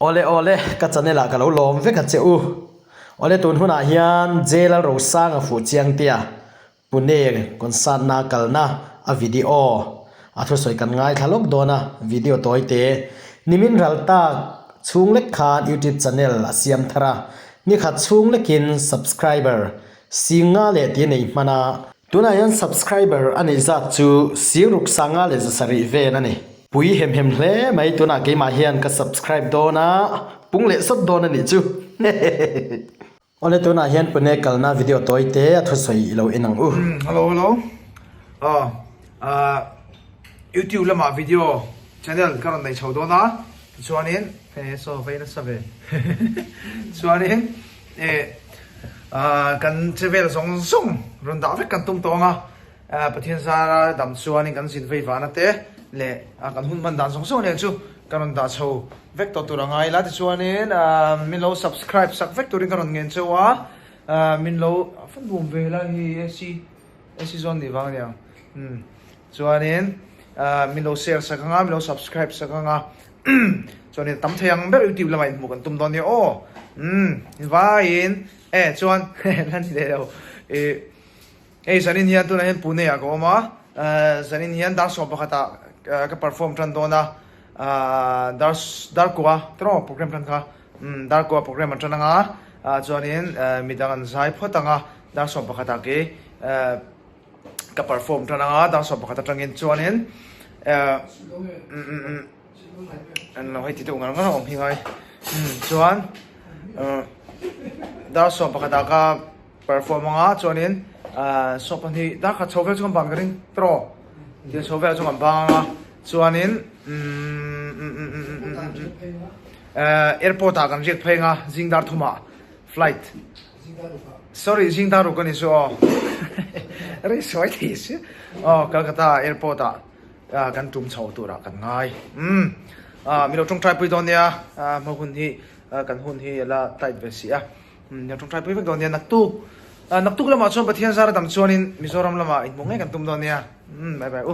Awle awle, ka channel ah ka lo lawm vek a che u. Awle tun hunah hian J Lalrosanga fuh chiang tia Pune concert na kalna a video a thusawi kan ngaithla lawk dawn a, video tawi te nimin ral tak chhung lek khan YouTube channel a siam thar a, nikhat chhung lekin subscriber singa leh tih a nei hman a. Tunah hian subscriber a neih zat chu siruk sanga leh zasarih vel a ni. Pui hem hem hle mai tunah keimah hian ka subscribe dawn a, pung leh sawt dawn a nih chu. Awle tunah hian Pune kalna video tawi te a thusawi i lo en ang u. Hello hello aw ah YouTube lamah video channel ka rawn nei chho dawn a tichuanin he saw vei nasa ve chuanin eh kan che vel zawng zawng rawn dah vek kan tum tawh ang a, Pathian zara dam chuanin kan zin vei vana te leh kan hun hman dan zawng zawng nen chu ka rawn dah chho vek tawh tur a ngai la tichuanin min lo subscribe sak vek turin ka rawn ngen cheu a, min lo a nuam ve la hei AC AC zawn nih vang aniang umm chuanin min lo share sak ang a min lo subscribe sak ang a. Chuanin tam thei ang ber YouTube lamah inhmuh kan tum dawn nia aw. Umm vaiin e chuan la ni leh lo. Ih hei zanin hian tunah hian Pune ah ka awm a, zanin hian dar sawm pakhatah ka perform tan dawn a, dar darkua tawng program tan kha umm darkua program an tan anga chuanin midang an zai phawt ang a dar sawm pakhatah kei ka perform tan anga dar sawm pakhat atangin chuanin umm an lo hei ti deuh ngar ngar a awm hi ngai umm chuan dar sawm pakhat ah ka perform anga chuanin ah sawm pahnih dar khat chho vel chu kan ban ka ring tawh tiang chho vel chu kan bang anga chuanin umm airport ah kan riak phei anga zing dar thum ah flight sorry zing dar ruk a ni chu aw rei sawi thei si aw Calcutta airport ah. Kan tum chho turah kan ngai. Umm mi lo tawngtai pui dawn nia hma hun hi kan hun hi a la tight ve si a. Mi lo tawngtai pui vek dawn nia naktuk naktuk lamah chuan Pathian zara dam chuanin Mizoram lamah inhmuh ngei kan tum dawn nia. Umm bye bye u.